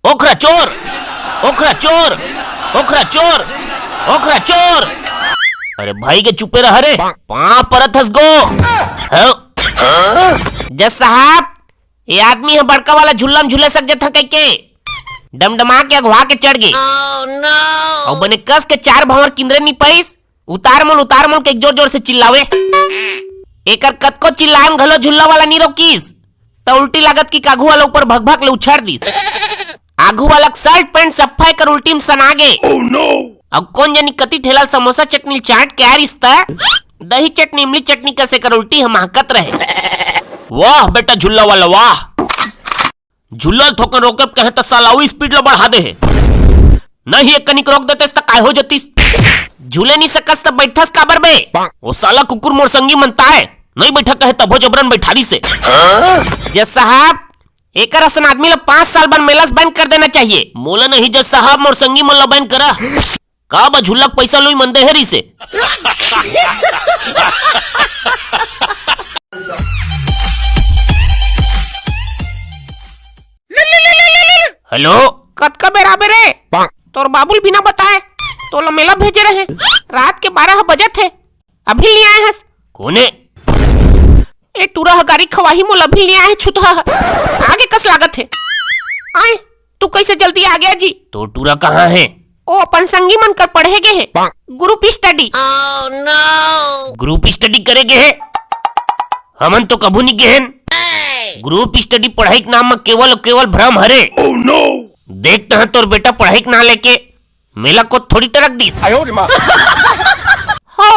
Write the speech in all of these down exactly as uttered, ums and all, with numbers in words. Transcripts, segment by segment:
ओखरा चोर, ओखरा चोर, ओखरा चोर, ओखरा चोर। अरे भाई के चुपे रह रे, पाँव परत हस गो। हव? जज साहब, ये आदमी ह बड़का वाला झुल्ला म झूले सक जथा कहिके डमडमा के अघवा के चढ़ गे। अउ बने कस के चार भंवर किंदरे नी पाइस, "उतार मोल, उतार मोल" के एक जोर जोर से चिल्लावे। एकर कतको चिल्लाए म घलो झुल्ला वाला नी रोकिस, त उल्टी लागत कि आघू वाला ऊपर भक भक ले उछार दिस। आघू वाला के शर्ट पैंट सफ्फा एकर उल्टी म सना गे। अब कोन जनी कति ठेला समोसा चटनी चाट के आय रिस त दही चटनी इमली चटनी कस एकर उल्टी ह महकत रहे। वाह बेटा झुल्ला वाला वाह। झुल्ला ल थोकन रोके कहे त साला अउ स्पीड ल बढ़ा दे हे। नहीं एक कनिक रोक देतेस त काय हो जतिस? झूले नी सकस त बैठस काबर बे? ओ साला कुकुर मोर संगी मन ताय, नहीं बैठा कहे तभो जबरन बैठारिस हे। जज साहब, एकर असन आदमी ल पाँच साल बर मेला से बैन कर देना चाहिए। मोला नहीं जज साहब, मोर संगी मन ल बैन करा। का बा झुल्ला के पैसा लुई मन दे हे रिसे? हेलो। कतका बेर आबे रे? तोर बाबू ल बिना बताए तोला मेला भेजे रहे। रात के बारह बजत हे, अभी नइ आए हस। कोने? ए टूरा ह गारी खवाही मोला, अभी नइ आए हे छुतहा ह। आगे कस लागत हे। आए, तू कइसे जल्दी आ गे जी? तोर टूरा कहाँ हे? ओ अपन संगी मन कर पढ़े गे हे। Group study। Group study करे गे हे? हमन तो कभू नइ गे हन। Group study पढ़ाई के नाम म केवल अउ केवल भ्रम हरे। देख तहाँ तोर बेटा पढ़ाई के नाम लेके मेला कोत थोड़ी टरक दिस। हो,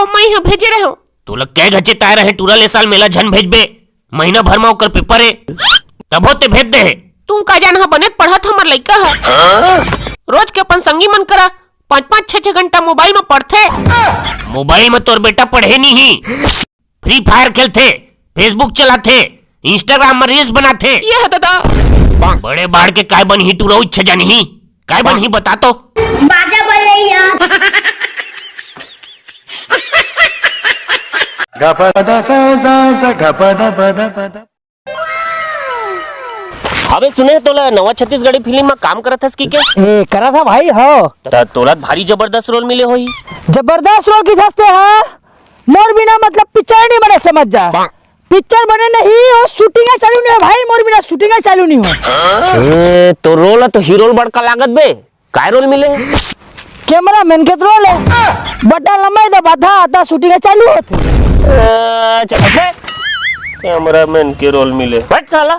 मैं ह भेजे रहेंव। तोला कै घचे ताय रहे टूरा ल ए साल मेला झन भेजबे, महीना भर म ओकर पेपर हे, तभो ते भेज दे हे। तू का जान ह, बने पढ़त हमर लइका ह। रोज के अपन संगी मन करा पाँच पाँच छह छह घंटा मोबाइल म पढ़थे। मोबाइल म तोर बेटा पढ़े नइ ही, Free Fire खेलथे, Facebook चलाथे, Instagram म reels बनाथे। ये हे दादा। बड़े बाढ़ के काय बनही टूरा, इच्छा जानही। काय बनही बता तो। बाजा बजैया। अबे सुने, तोला नवा छत्तीसगढ़ी फिल्म म काम करत हस कि के? ए, करत हा भाई, हो। त तोला भारी जबरदस्त role मिले होही। जबरदस्त role की झस्ते हा? मोर बिना मतलब पिक्चर नहीं बने, समझ जा। पिक्चर बने नहीं हो, shooting चालू नहीं हो भाई, मोर बिना shooting चालू नहीं हो। ए, तो role तो hero ल बड़का लागत बे, काय role मिले? Cameraman के role हे, बटन लम्बा ही दबाथा, आता shooting चालू होथे। अच्छा, cameraman के role मिले, हट साला।